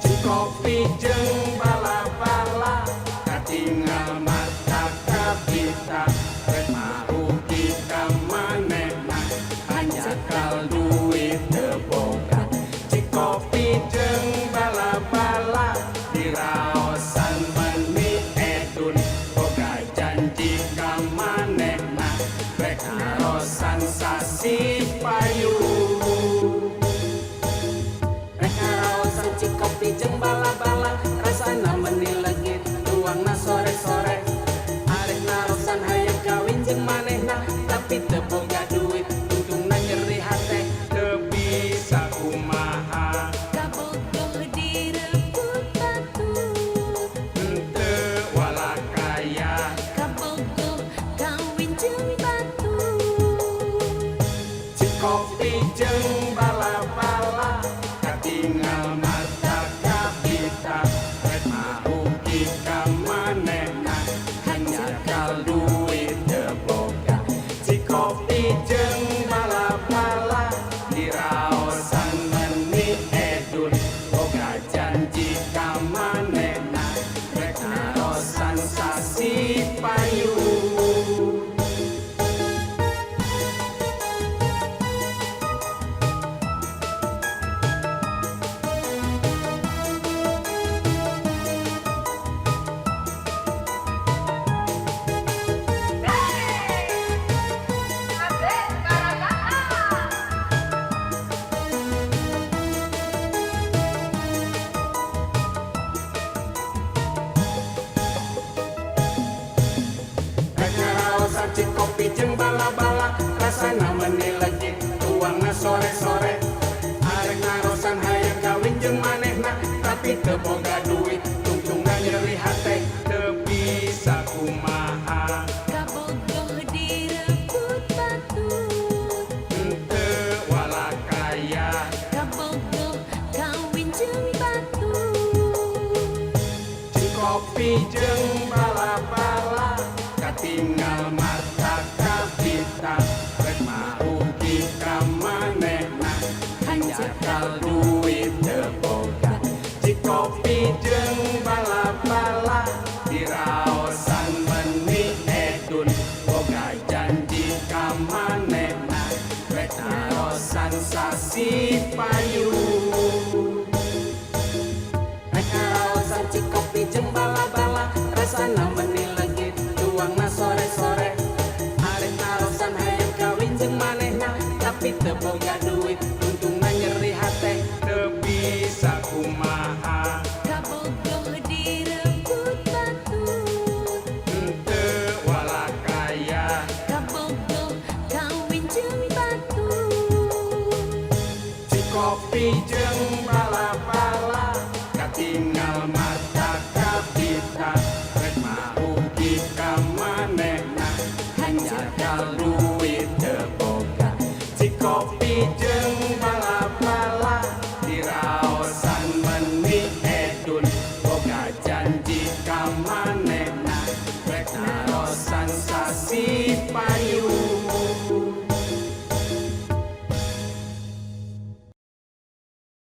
Cikopi jeung bala-bala katingal mata kabita, rek marugi ka manehna hanjakal duit teu boga. Cikopi jeung bala-bala diraosan meni edun, boga janji ka manehna rek narosan sasi payun. Rek ngaraosan Cikopi jeung bala-bala, rasana meni legit tuangna sore-sore. Arek narosan hayang kawin jeung manehna, tapi teu boga duit, tungtungna nyeri hate. Teu bisa kumaha. Kabogoh direbut batur. Henteu walakaya. Kabogoh kawin jeung batur. Cikopi jeung bala-bala katingal mata kabita, rek marugi ka manehna hanjakal duit teu boga. Cikopi jeung bala-bala diraosan meni edun, boga janji ka manehna rek narosan sasi payun. Rek ngaraosan Cikopi jeung bala-bala, rasana meni legit tuangna sore-sore. Arek narosan hayang kawin jeung manehna, tapi teu boga duit, tungtungna nyeri hate. Teu bisa kumaha. Kabogoh direbut batur. Henteu walakaya. Kabogoh kawin jeung batur. Cikopi jeung bala-bala katingal mata kabita, rek marugi ka manehna hanjakal duit teu boga. Cikopi jeung bala-bala diraosan meni edun, boga janji ka manehna rek narosan sasi payun. Rek ngaraosan Cikopi jeung bala-bala, rasana meni legit tuangna sore-sore. Arek narosan hayang kawin jeung manehna, tapi teu boga duit, tungtungna nyeri hate. Teu bisa kumaha. Kabogoh direbut batur. Henteu walakaya. Kabogoh kawin jeung batur. Cikopi jeung bala-bala katingal mata kabita, rek marugi ka manehna hanjakal duit teu boga. Cikopi jeung bala-bala diraosan meni edun, boga janji ka manehna.